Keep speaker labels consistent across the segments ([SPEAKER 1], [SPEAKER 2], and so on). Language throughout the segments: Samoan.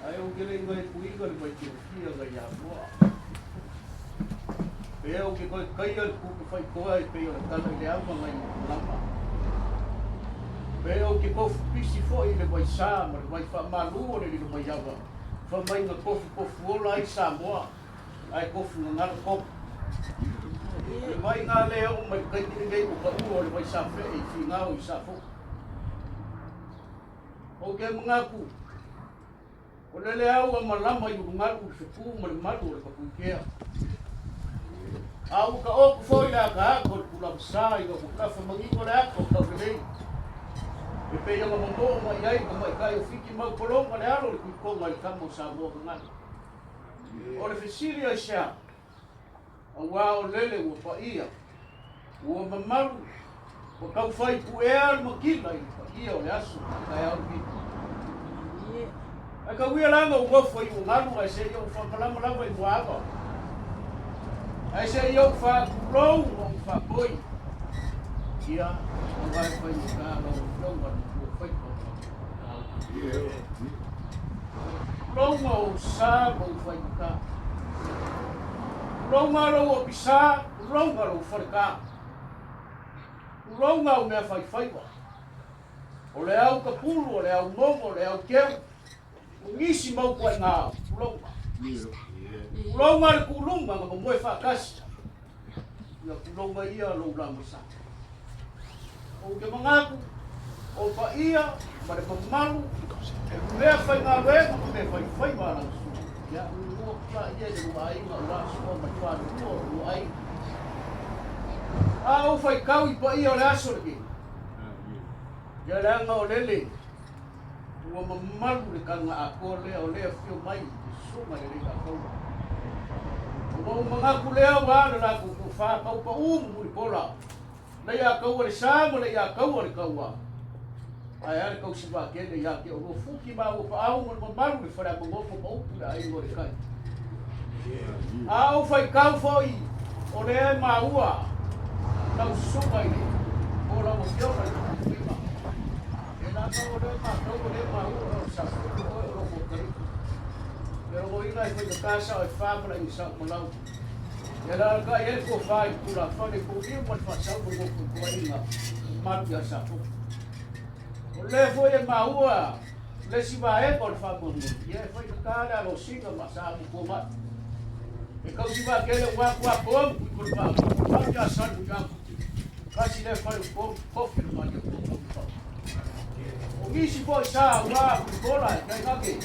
[SPEAKER 1] Ae ou te le i gaepuiga le vaitiofia ngai Amoa. Pea ou te toe taia le pupe faitoa e pei o le tala i le ava ngai Motumalama. Pea ou te tofu pisi foi i le vaisā ma le vai faamalu o le Lilomaiava fai mai na tofutofu ola ai Samoa ae tofu gagalo Togo. O le vai na lea e oo mai le taimi lenei ua taua o le vai Safee i Finao i Safotu. Ou te manatu, o le le au a malama i ulugalu i le fetu ma le malu o le Tapuikea. A ua taoto foi le ataata o le tulaga-sa ina ua tafa manino le ata o Taulelei, e pei ona momoo mai ai le tamaitai o Fiti mau pologa le alo o le Tuitoga i le tama o Samoa gagana. O le fesili aisea? Aua o lele ua paia, ua mamalu, ua tau fai puea le matila i le paia o le aso ma le taeao lenei. Ae tau ia la na ou nofo i uagalu ae se i ou faamalama lava i muaava. Ae se i ou faatulou ma ou faatoi. Ia, aua e faigata lau Afioga le matua faiva o lau Tulouna ou sa ma ou faigata. Tulouna lou opisa, tulouna lou faleta. Tulouna au mea faifaiva. O le au tapulu, o le au mogo, o le au keu, o nisi mau ituaiga au, tulouna. Tulouna le tuuluga na momoe faatasi. Ia tulouna ia lou lamasa. Ou te manatu, o paia ma le mamalu o mea faigaluega ma mea faifaiva a lau susuga. Ia ua atu la ia i le lua aiga aua Sua ma le falelua o le lua aiga. A ou faitau i paia o le aso lenei, ia leaga o lele Ua mamalu le taga atoa lea o lea afio mai i le susuga i le Leilafaua. Ona ou manatu lea ua le latou tofa tau pau ma mulipola, lei a taua le sa ma lei a taua le taua. Ae a le tausi vaatele ia te oulua Futi maua Paau ma le mamalu le Faleamagofo ma upu le aiga o le tai. A ou faitau foi o lea e maua lau susuga i le po lau afioga i le Tuiga. E lana o lea matou o lea maua o sa fulu oe o lou motalii. E logoina e faigata sao e fa ma laina sao malau. E alalatai ai le tofa i le tulafale i pouliu ma le faasau ma le gofoituaiga mamalu ia Safotu. O lea foi e maua le isi vaega o le faamoemoe, ia e faigata le alosina ma sa amutua mai. E tausivaatele ua atu atoa ma Tuitolefaa, fau ia Salemuliaga. Tasi lea fale ua tofi le malia O nisi foi sa ua Mulipola e tainane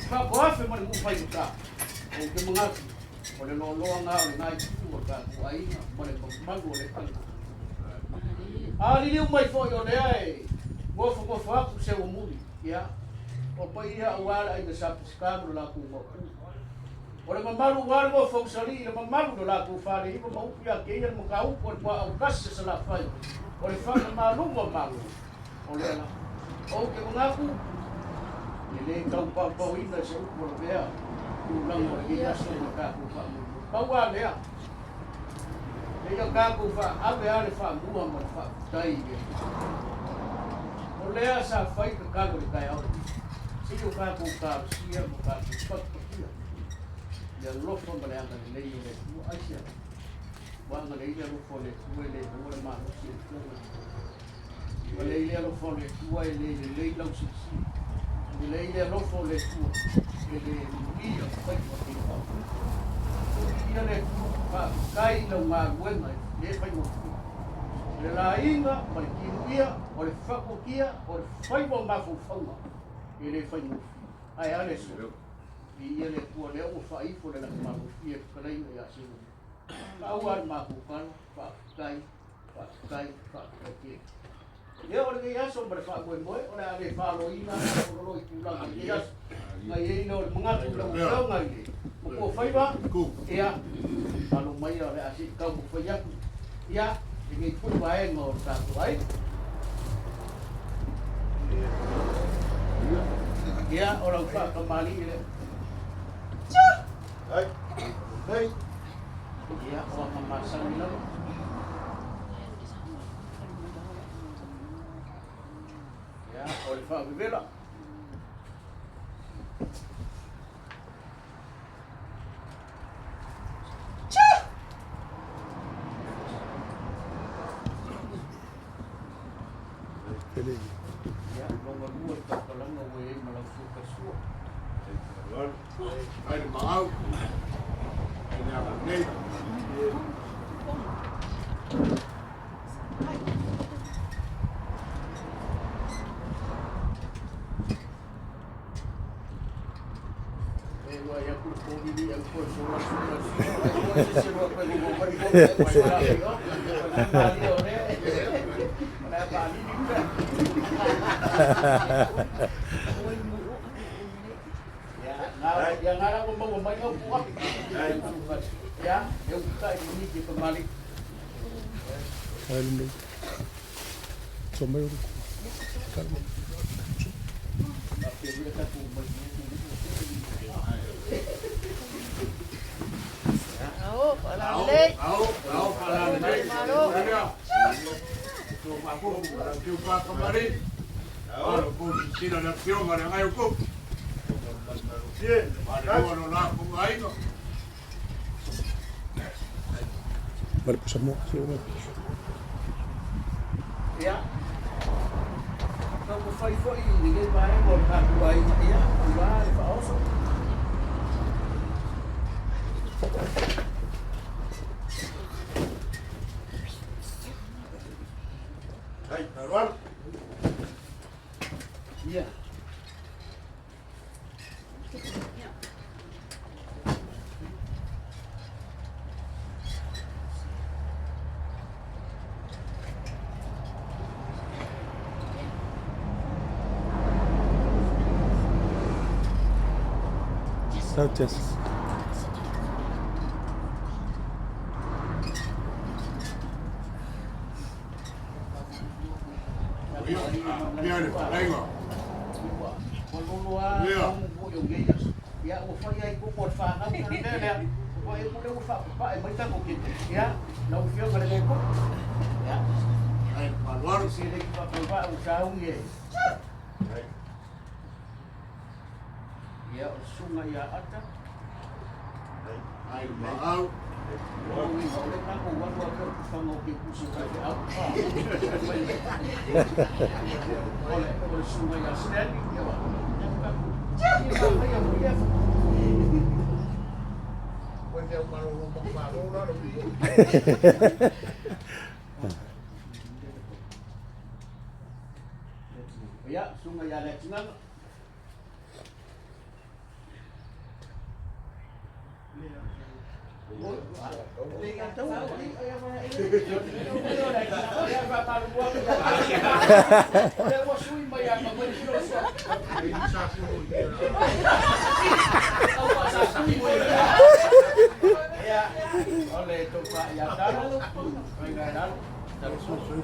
[SPEAKER 1] faapoafe ma le nuu faigata. Ou te manatu o le loaloa na o lena itu o le tatou aiga ma le mamalu o le aiga. A liliu mai foi o lea e nofonofo atu se ua muli, ia, o paia aua le aiga Sa Peseta ma lo latou maopu. O le mamalu aua le nofo usalii i le mamalu i lo latou faleiva ma upu ia te ia le mataupu a le puaau tasi a Salafai, o le faamamaluga o Malo. O lea la, ou te manatu, e le tau paopaoina i se upu o lavea tulaga o lenei aso ma le tatou faamoemoe. Pau lava lea, seia tatou faaave lava le faamua ma le faafetai i le Atua. O lea sa fai tatalo i le taeao lenei, seia o tatou talosia ma tatou patipatia le alofa ma le agalelei o le Atua. Aisea? Ua agalelei le alofa o le Atua e le maua le malosi e le Afioga i le Ua lelei le alofa o le Atua e le lelei lau silasila. Ua lelei le alofa o le Atua e le mulia faiva ke faafoe. Ia le Atua, faafetai i lau galuega e le faigofie. O le laiga ma le timuia, o le fakotia, o le faiva o mafaufauga e le faigofie. Ae a le aso? Viia le Atua lea ua faaifo le lagi malofie e fetalaiga ia Seuamuli. Pau lava le matou tala, faafetai. Faafetai, faafetai tele. Ia o lenei aso ma le faamoemoe o le a le faloina lolo i tulaga i lenei aso. Na i ai lea o le manatu i lau Afioga i le Mapuafaiva, ia, alo maia o le a se i taumafai atu, ia, lenei foi vaega o le tatou aiga. Ia, o lau faatamalii lea.
[SPEAKER 2] Ai, ai.
[SPEAKER 1] Ia, o aga masani lava. faavevela. Ia, lona lua le tautalaga ua i ai ma lau suakasua.
[SPEAKER 2] Ai le maau, ai le aga nei. Ao, ao, fala nei. Ao, sila le afioga le ngai o kupu. Malua lo lako aiga.
[SPEAKER 1] Ia, taumafai foi i lenei vaega o le tatou aiga, ia, aua le faaoso.
[SPEAKER 2] Ai, alu.
[SPEAKER 1] Ia.
[SPEAKER 2] Ia, le faiga.
[SPEAKER 1] Ua lolo lava taumu foi o nei aso. Ia, ua fai ai koko a le fanau i le mea lea. Ua e pule ua faapapae mai tatou keke. Ia, lau Afioga i le Koko. Ia,
[SPEAKER 2] Ai, alu.
[SPEAKER 1] se le faatauvaa ua sauni e. Ia, o le susuga ia Ata.
[SPEAKER 2] Ai, maau.
[SPEAKER 1] O uiga o le tatou alu atu o le tufaga o ke pusi faifeau. O le susuga ia Stanley, ia ua. Ia, tatou. Ia, faia mo ia. Ia, susuga ia Leatinaga.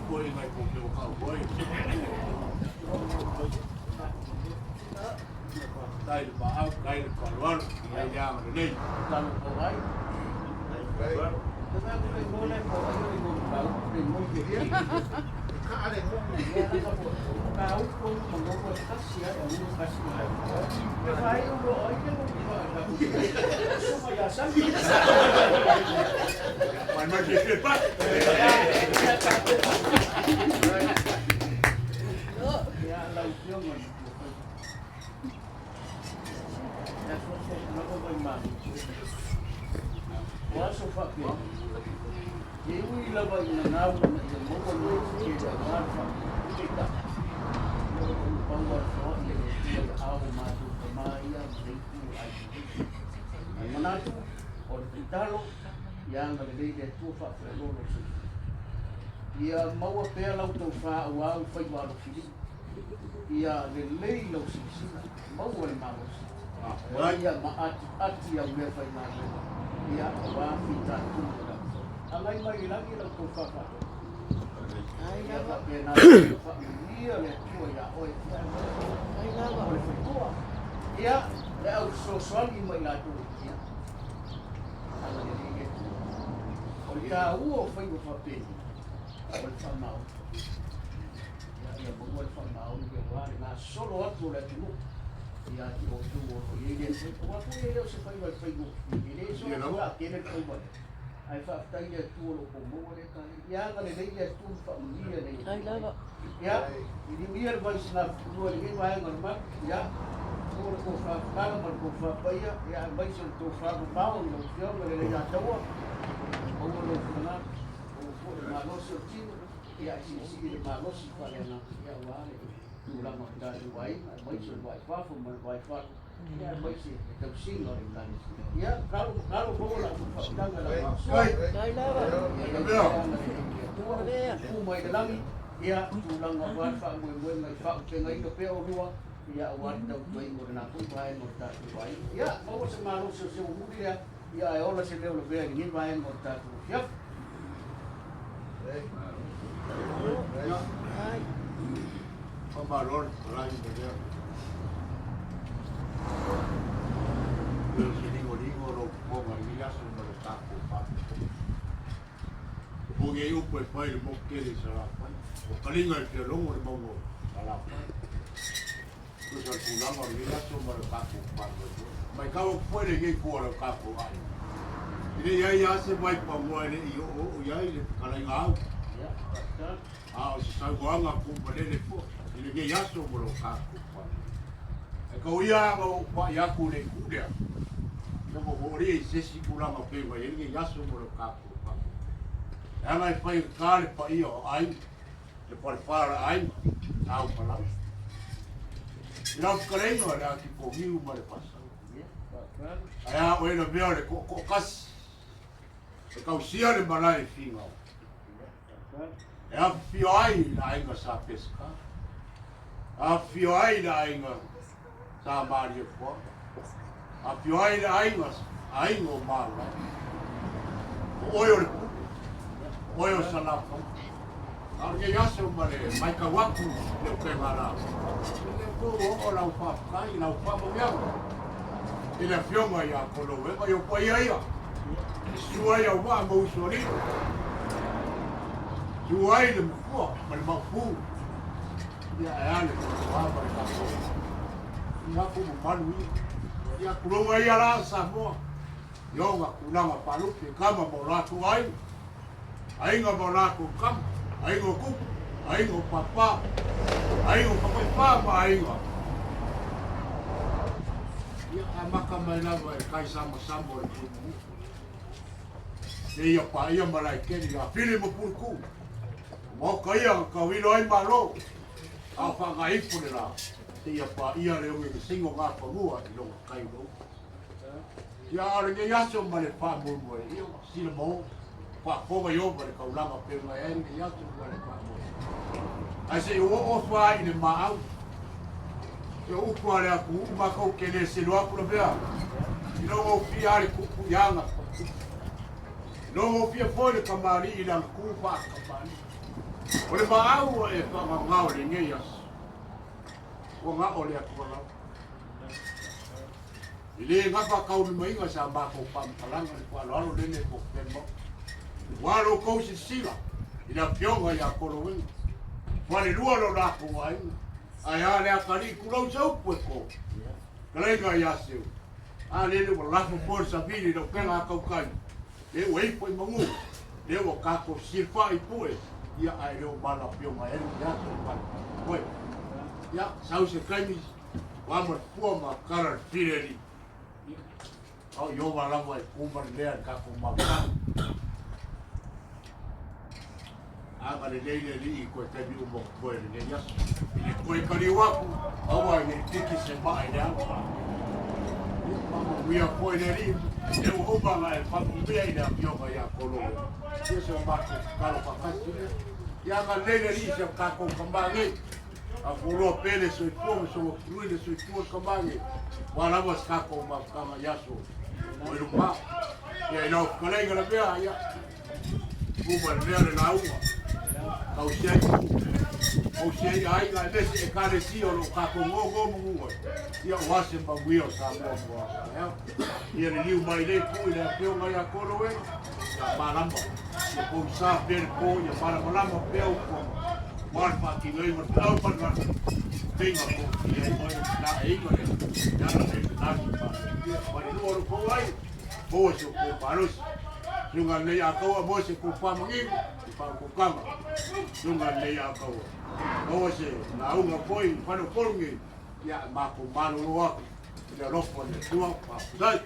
[SPEAKER 2] Soi ngai ko ke o kau boy. Tai le maau, tai le alu. Ai le aga nei. Mai mai ke pa.
[SPEAKER 1] E ui lava ina gau ina ia maua le ke le aua le faapea. Pau a le feoai e le Atua i aao o matou tama ia ma le itu o aiga. Ae manatu o le tatalo ia agalelei le Atua faafealoalo le soifua. Ia maua pea lau tofa aua ua faiva alofilima. Ia lelei lau silasila, maua le malosi. Ia maatiati au meafaigaluega, ia aua fitaituga o le aso. Agai mai i lagi lau tofa faatoa. Ia faapena ona faamanuia le Atua ia oe. O le faletua. Ia, le au fesoasoani ma i latou. Ia, agalelei le Atua. O le taua o faiva faapenei, o le faamaoni. Ia, Ia maua le faamaoni aua le gasolo atu o le atunuu ia te outou o lo o i ai lea faiva. Aua foi e le o se faiva e faigofie, e le soona taatele le faiva lea, ae faafetai i le Atua o lo o outou maua lea kalei. Ia agalelei le Atua ma faamanuia nei outou. Ia, iligia le vaisinafukulua i lenei vaega o le malu, ia, maua le tofa tatala ma le tofa paia, ia aemaise o le tofa mamao i lau Afioga i le Leiataua, maua lou finagalo, maua foi le malosi o le tino, ia e silisili le malosi faaleagaga, ia aua le tulaga o le tatou aiga, aemaise o le va i fafo ma le va i fale, ia aemaise le tausiga o le Ekalesia. Ia, kalo, kalo maua la outou faautaga i la faasoa. Ia agalelei le Atua, tuutuu mai le lagi, ia, tulaga aua le faamoemoega i faaaupegaina pea oulua, ia aua le tautuaina o lena foi vaega o le tatou aiga. Ia, maua se malosi o se umuli lea, ia ae ola se leo lavea i lenei vaega o le tatou afiafi.
[SPEAKER 2] Faamalo le palai ma lea. E se ligoligo lou fofoga i lenei aso ma le tatou faafofoga. Pogi ai upu e fai i le moku tele i Salafai. Ua kaliga i Fialogo le mauga o Salafai. Tusa le tulaga o lenei aso ma le tatou faamoemoe. Matau atu foi lenei itu o le tatou aiga. E le i ai lava se vaipanoa e le i oooo i ai le fetalaiga au. A o se saunoaga tuumalele foi i lenei aso ma lo tatou faamoemoe. Ae tau ia na ou pai atu i le itu lea, ia ua molia i se isi tulaga pei ona i ai lenei aso ma lo tatou faamoemoe. Leaga e faigata le paia o aiga. Le palapala aiga, tau palau. I lau fetalaiga le atipogiu ma le pasau. Ae a oe lavea o le toatoatasi, e tausia le malae i Finao. E afifio ai le aiga Sa Peseta, afifio ai le aiga Sa Malietoa, afifio ai le aiga aiga o Maulai. O oe o le pule, o oe o Salafai. A o lenei aso ma le matau atu i le upega la, e le tou oo lau faafetai i lau faamanuiaga i le afioga ia Koloega i ou paia ia, e susu ai au vaa ma usoalii, susu ai le mafua ma le maopu, ia ae a le toa ma le tatou ia ku mamalu ia. Ia tulou ia la Samoa i ona tulaga faalupe, kama ma o latou aiga, aiga ma o latou kama, aiga o tupu, aiga o papa, aiga o papaipa ma aiga. Ia amata mai lava e kai samasama o le puipuiga. Seia paia malaetele ia Fili ma Puletuu. Maota ia na tauilo ai Malo, a o faagaifo le la, seia paia le ogegeseina o Gafanua i lona tai o uta. Ia a o lenei aso ma le faamoemoe, ia sila ma o, faafofoga Iova le taulaga pe ona e ai lenei aso ma le faamoemoe. Ae se i oo fa i le maau, e o upu a le atunuu matou te le selu atu lavea, i lou ofia a le tuutuiaga. Logofia foi le kamalii i lana tu faakamalii. O le maau ua e faagaogao i lenei aso, ua gao le Atua lava. E le gafa taulimaina sa matou faamatalaga i le faaaloalo lele po o mo. Ua lo tou silasila i le afioga ia Koloina. Falelua lo latou aiga. Ae a le atalii tulou se upu e to. Kalaiga ia Seu. A lele ua lafo foi le savili i le upega a tautai, le ua ifo i manu, le ua tatou silafai i pue, ia ae le o malafio mai ai le aso i pale koe. Ia, sau se taimi, ua ma le pua ma kala le pile li. Ia, au i ova lava e kuma le lea i tatou mautau. Agalelei le Alii i koe taimi uma o koe lenei aso. I le koe kaliu aku, aua i le tiki se maa i le alo. Ia, faamanuia foi le Alii, le ua uma na e faamanuia i le afioga ia Koloe. Ia se o matou tatalo faatasi lea. Ia agalelei le Alii i si o tatou tama nei. A fualoa pea le soifua ma sogatului le soifua le tama nei. Ua lava se tatou mafutaga i aso o i luma. Ia i lau fetalaiga lavea, ia, Uma le mea le lauga. Tausi ai tausi ai aiga aemaise Ekalesia o lo o tatou nonomanu ai. Ia aua se manuia o Samoa mo a taeao. Ia liliu mai lei pui le afioga ia Koloe, ia malama. Ia poisa pea le po, ia malamalama pea upu. Aua le faatinoina o le feau ma le faiga tofilia ai oe le aiga lea e ala nei le lagi faafiafia ma le lua o lo tou ai maua si o tou malosi. Susuga lenei Ataua maua se tofa manino i faautautaga. Susuga lenei Ataua maua se lauga foi i faleupolu nei ia matou malolo atu i le alofa o le Atua. Faafetai.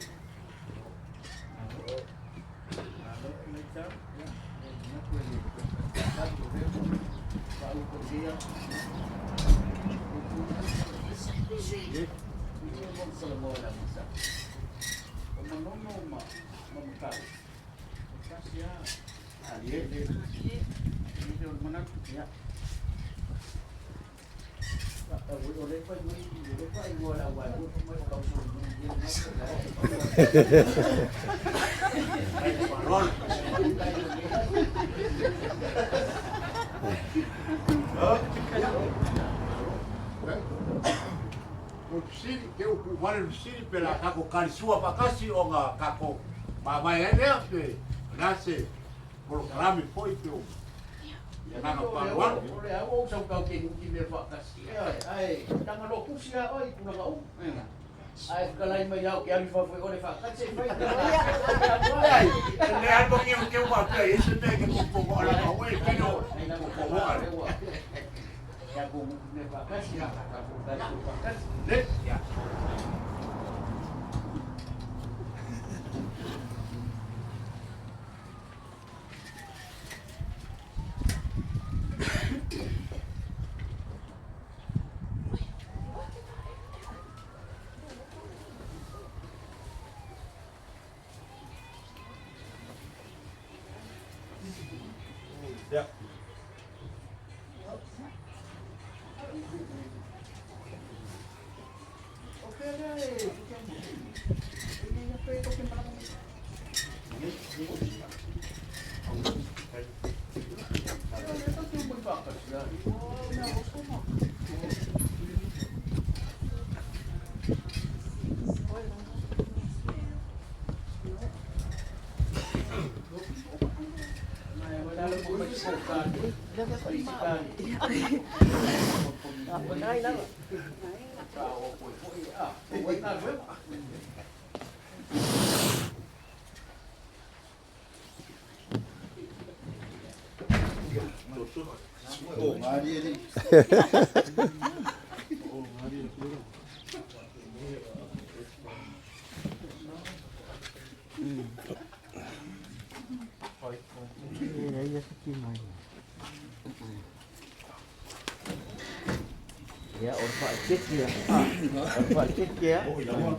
[SPEAKER 2] O le fesili, te upu vale le fesili pe la tatou kalisua faatasi ona tatou mavae ai lea pe o le a se polokalame foi pe o le agaga faaaloalo.
[SPEAKER 1] O le a ua ou sau tatou te nutimea faatasi, ae leaga loa tusi lava oe i tulaga uma. Ae fetalai mai lava ou te alu i fafo i o le faatasi se i fai.
[SPEAKER 2] Leai, e leai ma ni o faapea i se mea ke popo o la o e pele o popo o ale.
[SPEAKER 1] Tatou nutimea faatasi, tatou tatou faatasi.
[SPEAKER 2] Le, ya. Ya.
[SPEAKER 1] O fea lea e
[SPEAKER 3] Ia, o le faaeteete lava. O le faaeteete lava.